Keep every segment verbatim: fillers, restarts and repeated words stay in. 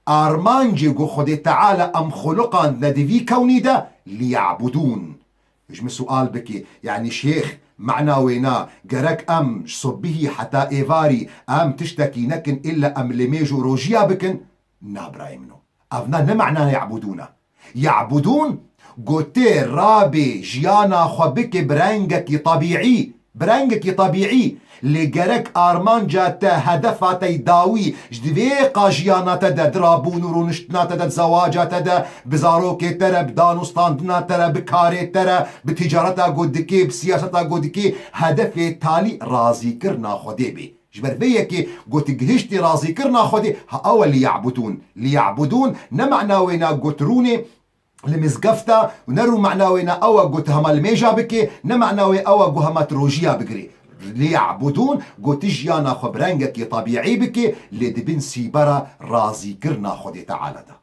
Armancê ku Xwedê Teala em xuluqandine di vî kewnî de, liya'budûn. Ji min sual bike, yanî şêx, mana wêna, gerek em ji sobihî heta êvarî em tiştekî nekin, îlla em limêj û rojiya bikin? Na birayê min o. Ev na ne mana ya'budûn e. Ya'budûn, gotê rabê jiyana xwe bike bi rengekî tebîî, bi rengekî tebîî. Lê gerek armanca te, hedefa te yî dawî ji di vê qajiyana te de, di rabûn û rûniştina te de, di zewaca te de, bi zarokê te re, bi danûstandina te re, bi karê te re, bi ticareta ku dikê, bi siyaseta ku dikê, hedefê talî razîkirina Xwedê bê. Ji ber vê yekê got gihiştî razîkirina Xwedê, ha ew e liya'budûn. Liya'budûn ne mana wêna got rûnê li mizgefta û ne rû mana wêna ew e got hema limêja bikê, ne mana wê ew e got hema tu rojiya bigirê. Liya'budûn got jiyana xwe bi rengekî tebîî bikê, lê di bin sîbera razîkirina Xwedê Teala de.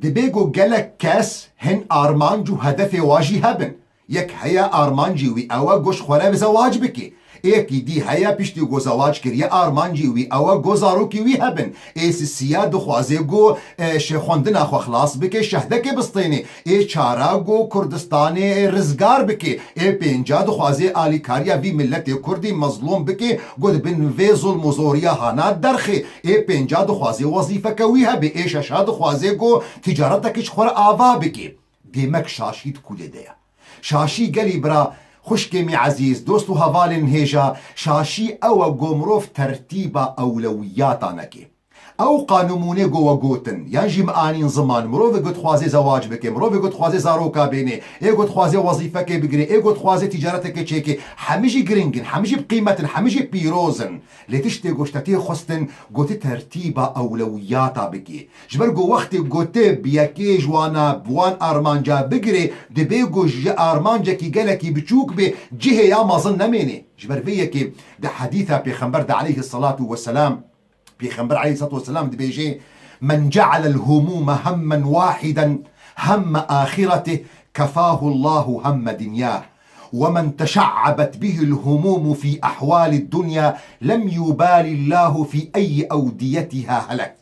Dibê ku gelek kes hin armanc û hedefê wa jî hebin. Yek heye armancî wî ew e ku ji xwe re bi zewac bike. Êkî dî heye piştî ku zewac kiriye armancî wî ew e ku zarokî wî hebin. Ê sisiya dixwaze ku, e, ji xwendina xwe xilas bike, şehdekê bistêne. Ê çara ku Kurdistanê rizgar bike. Ê pênca dixwaze alîkariya vî miletê Kurdî mezlûm bike, ku di bin vê zulm û zoriya hana derxê. Ê pênca dixwaze wezîfeke wî hebe. Ê şeşa dixwaze ku ticaretekî ji xwe re ava bike. Demek şaşî di kulê de ye. Şaşî gelî bira, xwişkê me ezîz, dost û hevalên hêja, şaşî ew e ku mirov tertîba ewlewiyata neke. Ew qanûmûnê ku we gotin, yan jî me anîn ziman, mirovê ku dixwaze zewac bike, mirovê ku dixwaze zaroka bêne, ê ku dixwaze wezîfekê bigire, ê ku dixwaze ticaretekê çêke, hemî jî giring in, hemî jî bi qîmet in, hemî jî pîroz in. Lê tiştê ku ji te tê xwestin, gotî tertîba ewlewiyata bike. Ji ber ku wextê ku tu bi yekê ji wana bi wan armanca bigirê, dibê ku ji armancekî gelekî biçûk bê, cihê ya mezin nemêne. Ji ber vê yekê di hedîsa Pêxember de aleyhisselatu vesselam, Pêxember aleyhisselatu vesselam dibêje, "Men ce'alel humûme hemmen wahiden hemme ahîretih, kefahullahu hemme dinyah." "Ve men teşe'ebet bihil humûmu fî ehwâlid dunya, lem yubâlillâhu fî eyyi evdiyetihâ helek."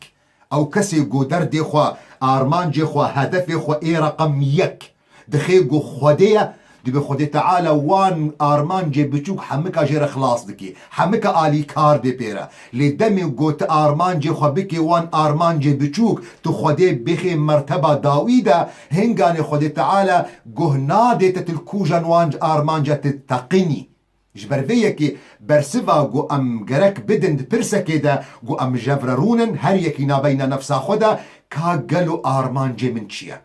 Ew kesê ku derdê xwe, armancê xwe, hedefê xwe ê reqem yek dixê ku Xwedê ye, dibê Xwedê Teala wan armancê biçûk hemika jê re xilas dike, hemika alîkar bê pê re. Lê demê ku tu armancê xwe bikê wan armancê biçûk, tu Xwedê bixê merteba dawî de, hinganê Xwedê Teala guh nadê te tu li kûjan wan armanca tu teqinî. Ji ber vê yekê bersiva ku em gerek bidin di pirsekê de ku em ji hev re rûnin, her yekî nabeyna nefsa xwe de, ka gelo armancê min çi ye?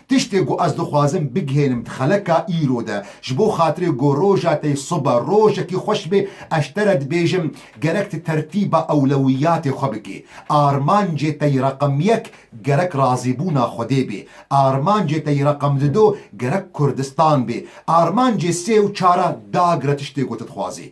Tiştê ku ez dixwazim bigihênim di xeleka îro de, ji bo xatirê ku roja te yê sibe rojekî xweş bê, ez ji te re dibêjim, gerek tu tertîba ewlewiyatê xwe bikî. Armancê te yî reqem yek gerek razîbûna Xwedê bê. Armancê te yî reqem dido gerek Kurdistan bê. Armancê sê û çara dagire tiştê ku tu dixwazî.